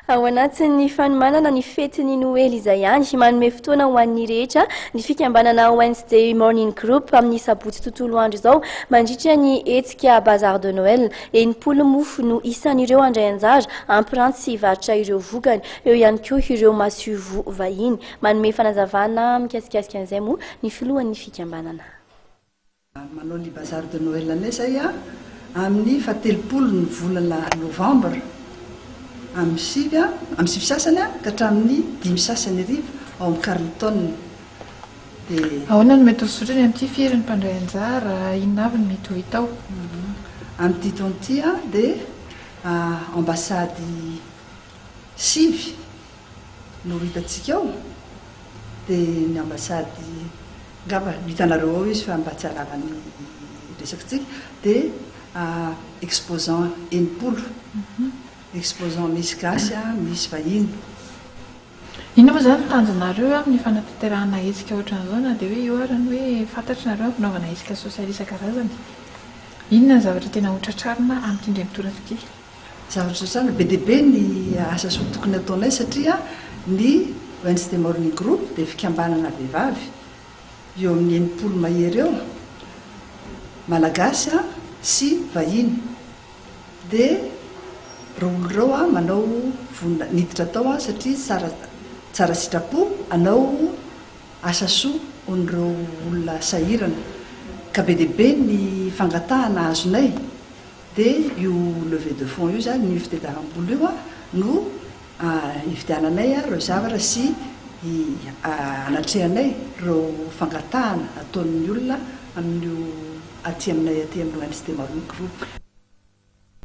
Ao anatin'ny fanomanana ny fetin'ny Noely izay ihany, manome fotoana ho an'ny rehetra ny fikambanana Wednesday Morning Group amin'ny sabotsy tontolo andro izao mandritra ny hetsika Bazar de Noël. 60 moa no isan'ireo handray anjara hampiranty sy hivarotra ireo vokany. Eo ihany koa ireo masoivoho vahiny. Manome fanazavana mikasikasika an'izay moa ny filohan'ny fikambanana. Manao ny bazar de Noël anay izay amin'ny fahatelopolo ny volana novambra amin'ny sivy amin'ny sivy sasany ka hatramin'ny dimy sasany hariva ao amin'ny Carlton. Dia. Ahoana no mety ho zotrany amin'ity? Firy ny mpandray anjara? Inona avy no mety ho hita ao? Amin'ity taona ity dia ambasady sivy no hitantsika ao. Dia ny ambasady Angamba hitanareo ao izy fa mba tsy halava ny resakitsika dia exposant 60, exposant misy gasy misy vahiny. Inona moa izany ny tanjonareo amin'ny fanatanterahana hetsika ohatran'izao na dia hoe eo ary ny hoe fantatry nareo ny fanaovana hetsika sosialy isan-karazany. Inona ny zavatra tena ho tratrarina amin'ity indray mitoraka ity? Zavatra tratrarina, be dia be ny asa soa tokony hataonay satria ny Wednesday Morning Group dia fikambanana vehivavy eo amin'ny 60 mahery eo, Malagasy sy vahiny. Dia ireo olona ireo manao vonona niditra tao satria tsara tsara sitrapo hanao asa soa ho an'ireo olona sahirana. Ka be dia be ny fangatahana azonay. Dia io levée de fonds io izany, io fitadiavam-bola io no hividiananay ireo zavatra sy hanatrehanay ireo fangatahana ataon'ny olona amin'io aty aminay aty amin'ny OMCT Maroc Group.